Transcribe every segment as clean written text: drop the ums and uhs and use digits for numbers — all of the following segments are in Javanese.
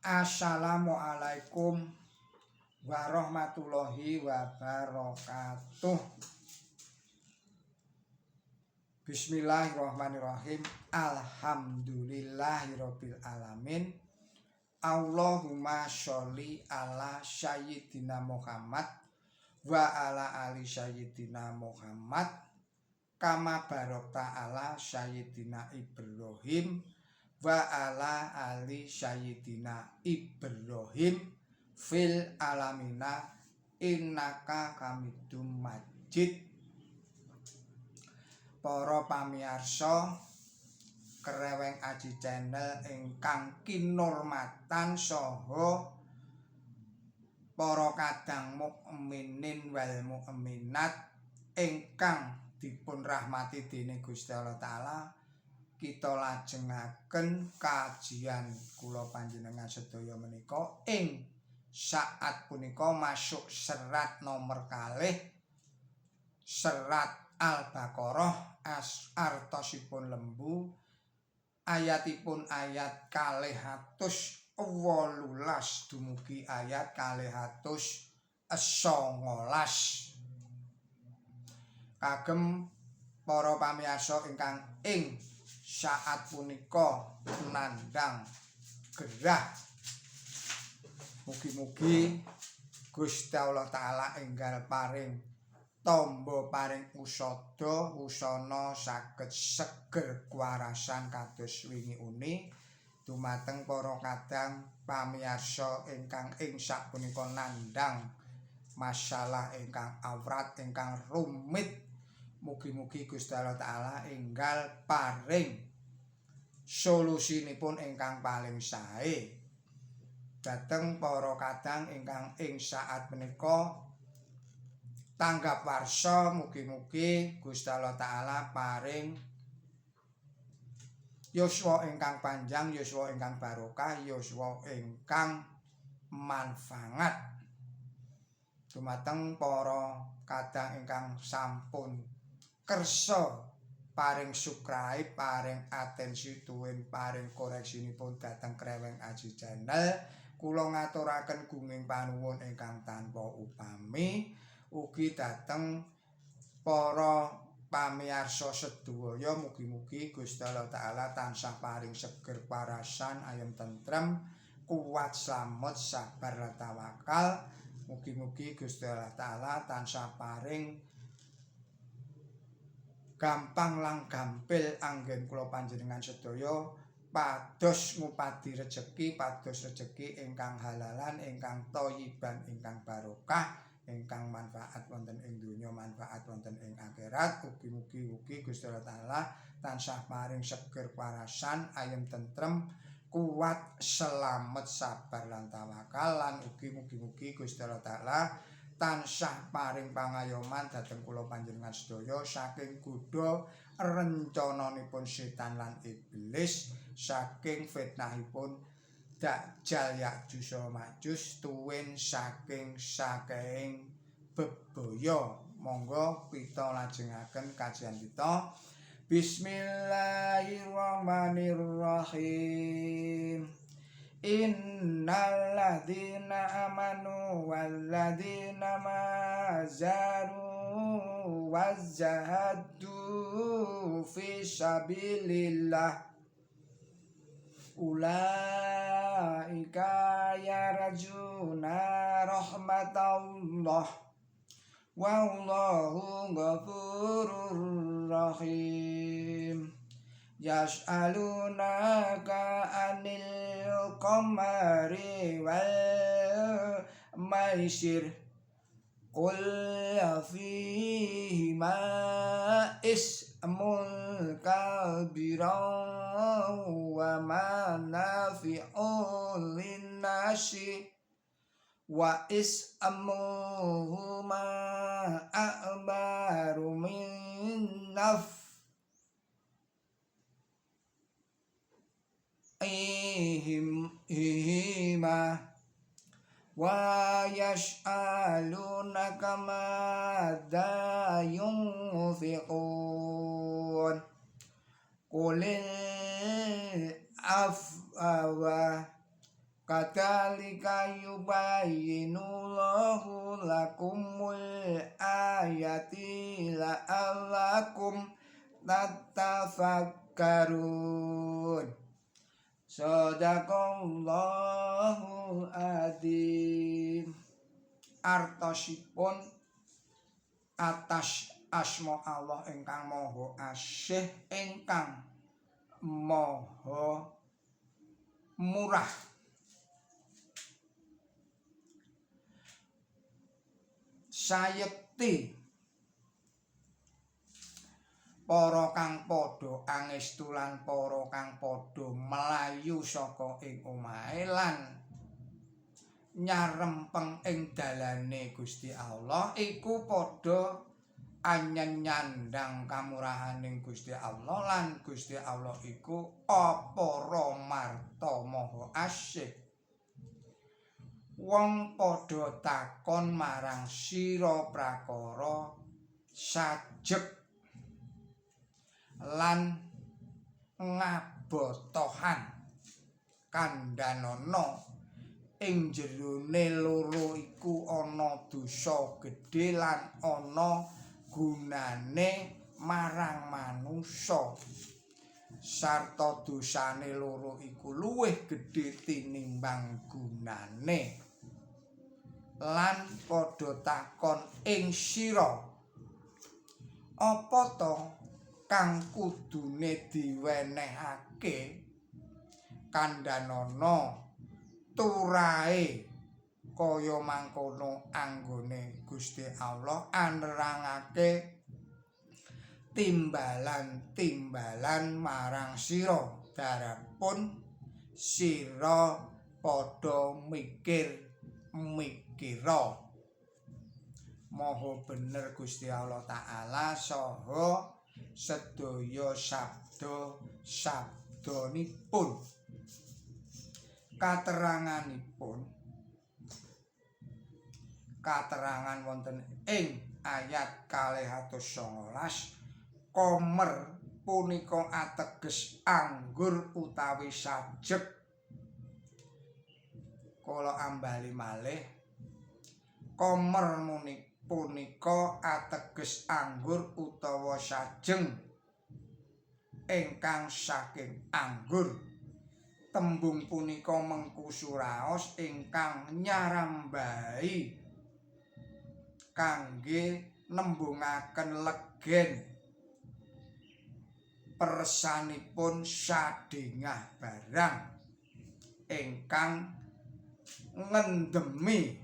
Assalamualaikum warahmatullahi wabarakatuh. Bismillahirrahmanirrahim. Alhamdulillahirabbil alamin. Allahumma sholli ala sayyidina Muhammad wa ala ali sayyidina Muhammad kama barokta ala sayyidina Ibrahim wa ala ali sayyidina Ibrahim fil alamina innaka hamidum majid. Para pamirsa Kreweng Aji Channel ingkang kinurmatan saha para kadang mukminin wal mukminat ingkang dipun rahmati dening Gusti Allah Taala, kita lajengaken kajian kula panjenengan sedaya menika ing saat punika masuk serat nomor kalih, serat Al-Baqarah, artosipun lembu, ayatipun ayat 218 dumugi ayat 219. Kagem para pamirsa ingkang ing saat punika nandhang gerah, mugi-mugi Gusti Allah Taala enggal paring tamba, paring usada wusana, saged seger kuwarasan kados wingi uni. Dumateng para kadang pamirsa ingkang ing sapunika nandhang masalah ingkang awrat, ingkang rumit, mugi-mugi Gusti Allah Taala enggal paring solusinipun ingkang paling sae. Dhateng para kadang ingkang ing saat menika tanggap warsa, mugi-mugi Gusti Allah Taala paring yuswa ingkang panjang, yuswa ingkang barokah, yuswa ingkang manfaat. Dumateng para kadang ingkang sampun kersa paring subscribe, paring atensi tuwin paring koreksinipun dhateng Kreweng Aji Channel, kula ngaturaken gunging panuwun ingkang tanpa upami. Ugi dhateng para pamirsa sedaya, mugi-mugi Gusti Allah Taala tansah paring seger warasan, ayem tentrem, kuat slamet, sabar lan tawakal. Mugi-mugi Gusti Allah Taala tansah paring gampang lan gampil anggen kula panjenengan sedaya pados ngupadi rejeki, pados rejeki ingkang halalan, ingkang thayyiban, ingkang barokah, ingkang manfaat wonten ing donya, manfaat wonten ing akhirat. Mugi-mugi ugi Gusti Allah Taala tansah paring seger warasan, ayem tentrem, kuat selamet, sabar lan tawakal, lan ugi mugi-mugi Gusti Allah Taala tansah paring pangayoman dhateng kula panjenengan sedaya saking godha rencananipun setan lan iblis, saking fitnahipun Dajjal Ya'juj wa Ma'juj, tuwin saking saking bebaya. Monggo kita lajengaken kajian kita. Bismillahirrahmanirrahim. Innal ladzina amanu wal ladzina mazaru wazahadu fi sabilillah ulaika yarjuna rahmatallah wallahu ghafurur rahim. Yas'alunaka anil qamari wal maisir qul fihima ismun kabiran wa manafi'u linnasi wa ismuhuma akbaru min naf'ihima wa yas'alunaka madza yunfiqun qulil afwa. Kadzalika yubayyinullahu lakumul ayati la'allakum tatafakkarun. Sadaqallahul adzim. Artosipun atas asma Allah ingkang Maha Asih ingkang Maha Murah. Sayekti para kang padha angestu lan para kang padha mlayu saka ing omahe lan nyarempeng ing dalane Gusti Allah iku padha anyen nyandang kamurahaning Gusti Allah lan Gusti Allah iku apara marta maha asih. Wong padha takon marang sira prakara sajeg lan ngabotohan kandhanana ing jerone loro iku ana dosa gedhe lan ana gunane marang manusa sarta dosane loro iku luwih gedhe tinimbang gunane. Lan padha takon ing sira apa to kang kudune diwenehake kandhanana turahe kaya mangkono anggone Gusti Allah anerangake timbalan-timbalan marang sira darapun sira padha mikir mikira. Maha bener Gusti Allah Ta'ala saha sedaya sabda sabdanipun. Kateranganipun katerangan wonten ing ayat 219 komer punika ateges anggur utawi sajeg. Kula ambali malih, komer punika ateges anggur utawa sajeng ingkang saking anggur. Tembung punika mengku suraos ingkang nyarambahi kangge nembungaken legen peresanipun sadhengah barang ingkang ngendemi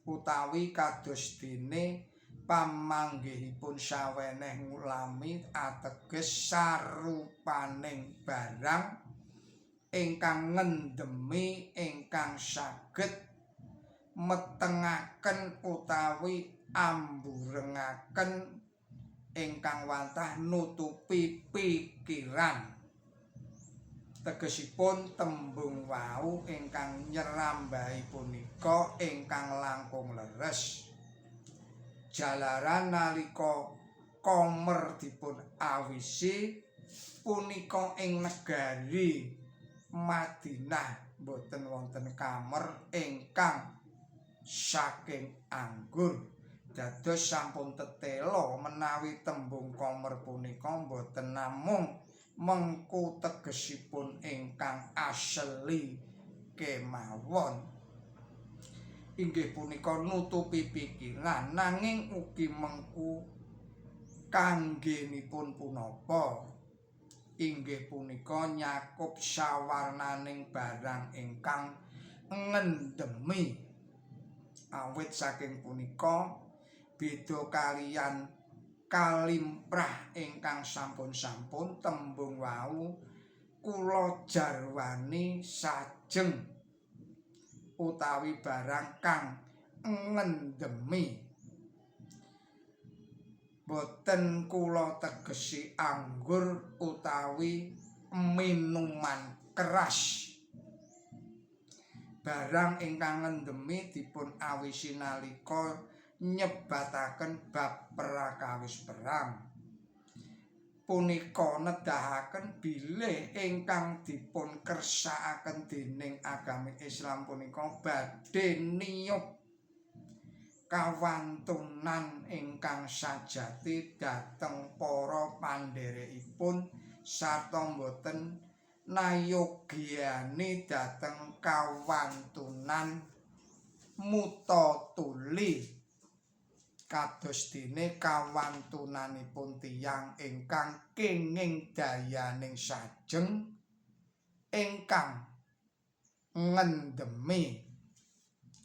utawi kados dene pamanggihipun saweneh ngulami ateges sarupaning barang ingkang ngendemi ingkang saged metengaken utawi amburengaken ingkang wantah nutupi pikiran. Tegesipun tembung wau ingkang nyerambahi punika ingkang langkung leres. Jalaran nalika komer dipun awisi punika ing negari Madinah boten wonten kamer ingkang saking anggur. Dados sampun tetela menawi tembung komer punika boten namung mengku tegesipun ingkang asli kemawon, inggih punika nutupi pikiran, nanging ugi mengku kanggenipun punapa, inggih punika nyakup sawarnaning barang ingkang ngendemi. Awit saking punika beda kaliyan kalimprah ingkang sampun-sampun tembung wau kula jarwani sajeng utawi barang kang ngendemi. Boten kula tegesi anggur utawi minuman keras. Barang ingkang ngendemi dipun awisi nalika nyebataken bab prakawis perang. Punika nedahaken bilih ingkang dipun kersakaken dening agami Islam punika badhe niyup kawantunan ingkang sajati dhateng para pandherekipun sarta boten nayogyani dhateng kawantunan muta tuli kados dene kawantunanipun tiyang ingkang kenging dayaning sajeng ingkang ngendemi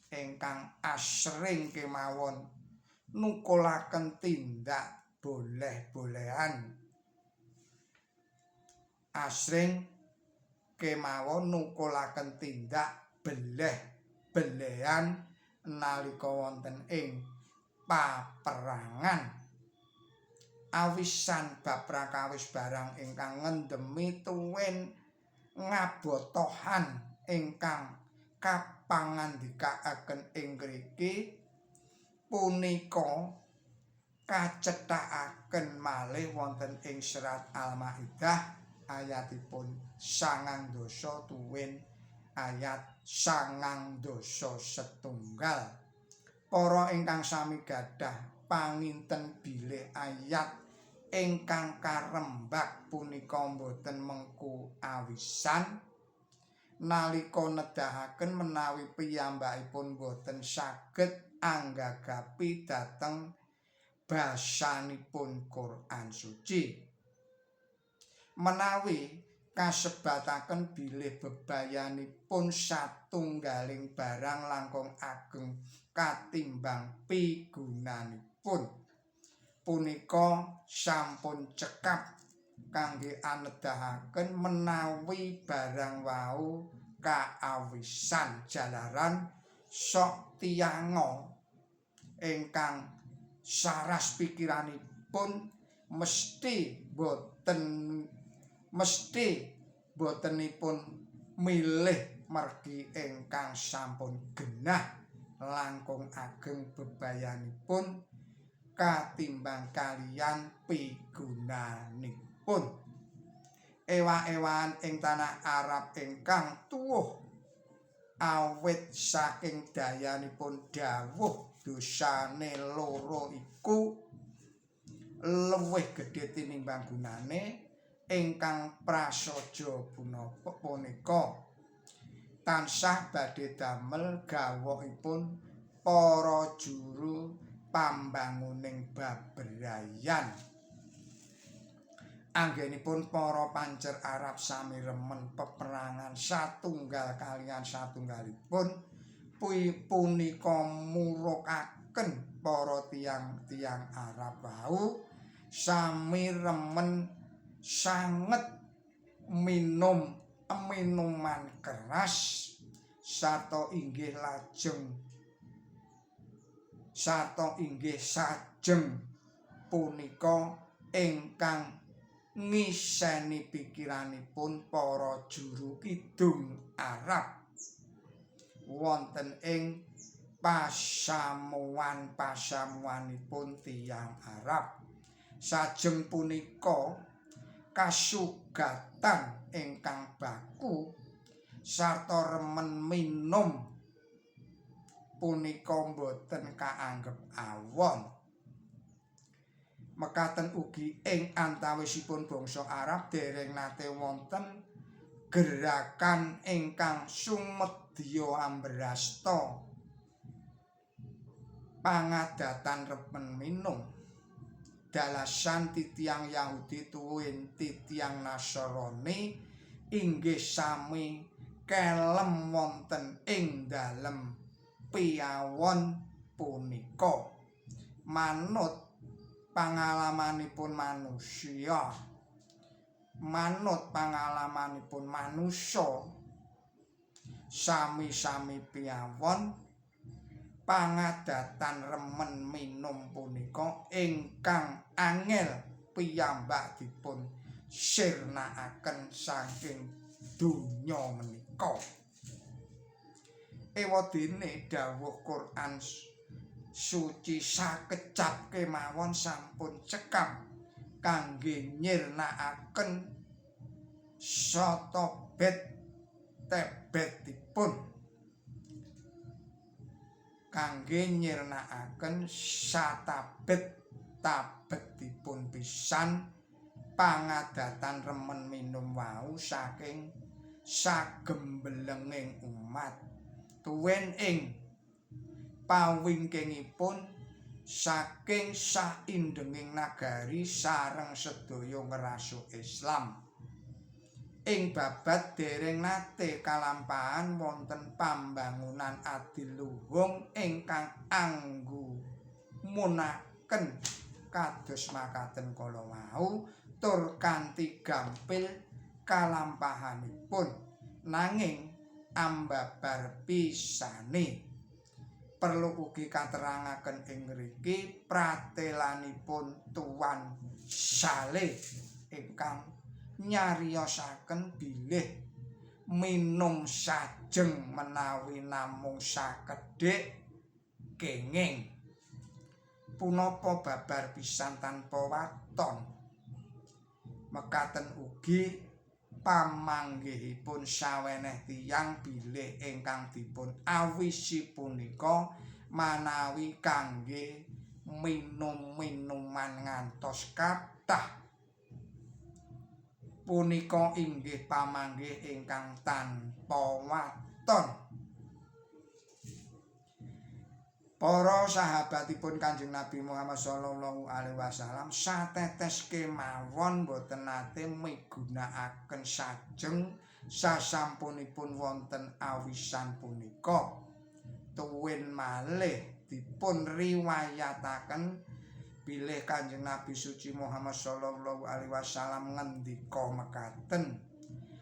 ingkang asring kemawon nukulaken tindak boleh-bolehan, asring kemawon nukulaken tindak beleh-belehan nalika wonten ing paperangan. Awisan bab prakawis barang ingkang ngendemi tuwin ngabotohan ingkang kapangandikaaken ing ngriki punika kacethakaken malih wonten ing serat Al-Maidah ayatipun 90 tuwin ayat 91. Para ingkang sami gadah panginten bilih ayat ingkang karembak punika boten mengku awisan nalika nedahaken menawi piyambakipun boten saged anggagapi dhateng basanipun Quran Suci. Menawi kasebataken bilih bebayanipun satunggaling barang langkung ageng katimbang pigunanipun, punika sampun cekap kangge anedahaken menawi barang wau kaawisan jalaran sok tiyanga ingkang saras pikiranipun mesti botenipun milih mergi ingkang sampun genah langkung ageng bebayanipun katimbang kaliyan pigunanipun. Ewa-ewan ing tanah Arab ingkang tuwuh awit saking dayanipun dawuh dosane loro iku luwih gedhe tinimbang gunane ingkang prasaja punapa punika tansah badhe damel gawokipun para juru pambanguning babrayan. Anggenipun para pancer Arab sami remen peperangan satunggal kaliyan satunggalipun punika murukaken para tiyang-tiyang Arab wau sami remen sanget minum minuman keras sarta inggih lajeng sarta inggih sajeng punika ingkang ngiseni pikiranipun para juru kidung Arab wonten ing pasamuan-pasamuanipun tiyang Arab. Sajeng punika kasugatan ingkang baku sarta remen minum punika boten kaanggep awon. Mekaten ugi ing antawisipun bangsa Arab dereng nate wonten gerakan ingkang sumedya ambrasta pangadatan remen minum. Dalasan titiyang Yahudi tuwin titiyang Nasrani inggih sami kelem wonten ing dalem piyawon punika. Manut pangalamanipun manusia, manut pangalamanipun manusa sami-sami piyawon pangadatan remen minum punika ingkang angel piyambak dipun sirnakaken saking donya menika. Ewadene dawuh Quran Suci sakecap kemawon sampun cekap kangge nyirnakaken satobet tebetipun, kangge nyirnakaken satabet tabetipun pisan pangadatan remen minum wau saking sagembelenging umat tuwin ing pawingkingipun saking saindenging nagari sareng sedaya ngrasuk Islam. Ing babad dereng nate kalampahan wonten pambangunan adiluhung ingkang anggumunaken kados makaten kala wau tur kanthi gampil kalampahanipun, nanging ambabar pisane. Perlu ugi katerangaken ing ngriki pratelanipun Tuan Saleh ingkang nyariosaken bilih minum sajeng menawi namung sakedhik kenging punapa babar pisan tanpa waton. Mekaten ugi pamanggihipun saweneh tiyang bilih ingkang dipun awisi punika manawi kangge minum-minuman ngantos kathah punika inggih pamanggih ingkang tanpa waton. Para sahabatipun Kanjeng Nabi Muhammad sallallahu alaihi wasallam satetes kemawon boten nate migunakaken sajeng sasampunipun wonten awisan punika. Tuwin malih dipun riwayataken bilih Kanjeng Nabi suci Muhammad sallallahu alaihi wasallam ngendika mekaten,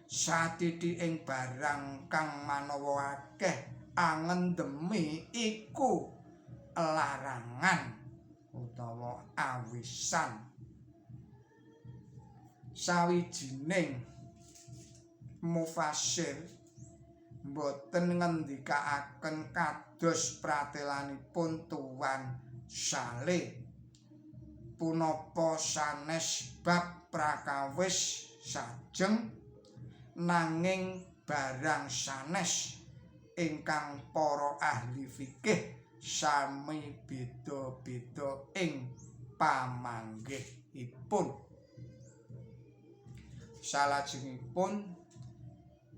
satithiking barang kang manawa akeh angendemi iku larangan utawa awisan. Sawijining mufassir mboten ngendikaaken kados pratelanipun Tuan Saleh punapa sanes bab prakawis sajeng, nanging barang sanes ingkang para ahli fikih sami beda-beda ing pamanggihipun. Salajengipun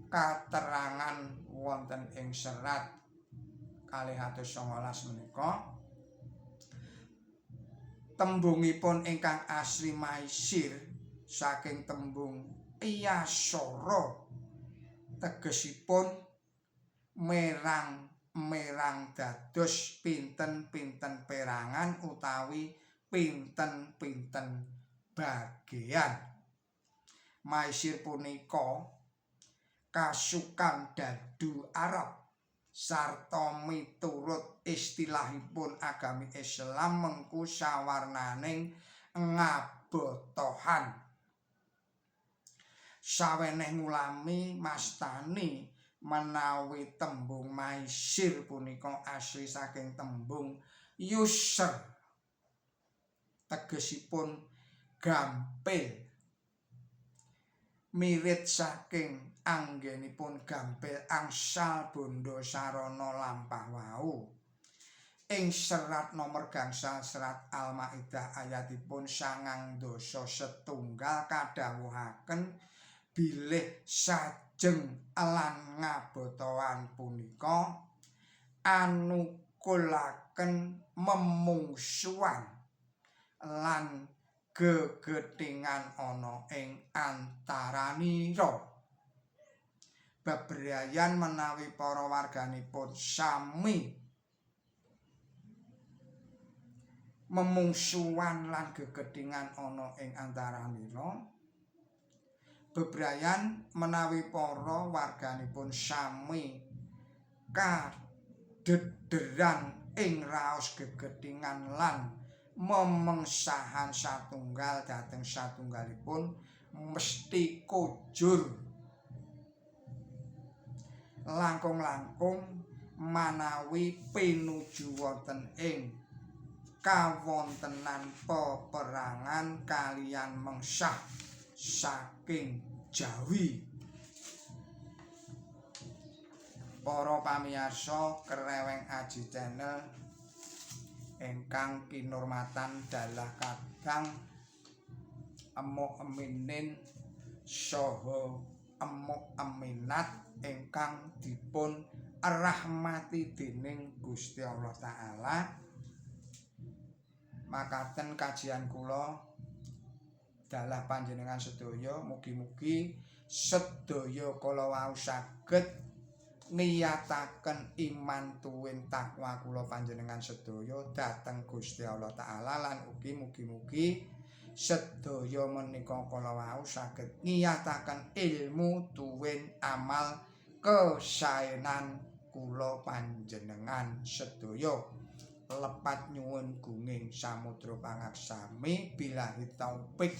katerangan wonten ing serat 219 menika tembungipun ingkang asli maisir saking tembung iyasara tegesipun merang-merang dados pinten-pinten perangan utawi pinten-pinten bagean. Maisir punika kasukan dadu Arab sarta miturut istilahipun agami Islam mengku sawarnaning ngabotohan. Saweneh ngulami mastani menawi tembung maisir punika asli saking tembung yusr tegesipun gampil, mirit saking anggenipun gampil angsal bondo sarana lampah wau. Ing serat nomor gangsal serat Al-Maidah ayatipun 91 kadhawuhaken bilih sajeng lan ngabotohan punika anukulaken memungsuhan lan gegethingan ana ing antaranira. Bebrayan menawi para warganipun sami memungsuhan lan gegethingan ana ing antaranira. Bebrayan menawi para warganipun sami kadederan ing raos gegethingan lan memengsahan satunggal dhateng satunggalipun mesti kujur. Langkung-langkung manawi pinuju wonten ing Kawontenan peperangan kaliyan mengsah saking Jawi. Para pamiyarsa Kreweng Aji Channel ingkang kinurmatan dalah kadang emuk eminin saha emuk eminat ingkang dipun rahmati dening Gusti Allah Ta'ala. Makaten kajian kula dalah panjenengan sedaya, mugi-mugi sedaya kala wau saged niyataken iman tuwin takwa kula panjenengan sedaya dhateng Gusti Allah Ta'ala, lan ugi mugi-mugi sedaya menika kala wau saged ngiyataken ilmu tuwin amal kesaenan kula panjenengan sedaya. Lepat nyuwun gunging samudra pangaksami, billahi taufik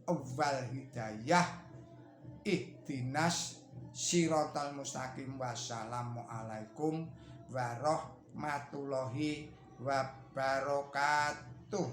wal hidayah, ihdinas siratal mustaqim, wassalamualaikum warahmatullahi wabarakatuh.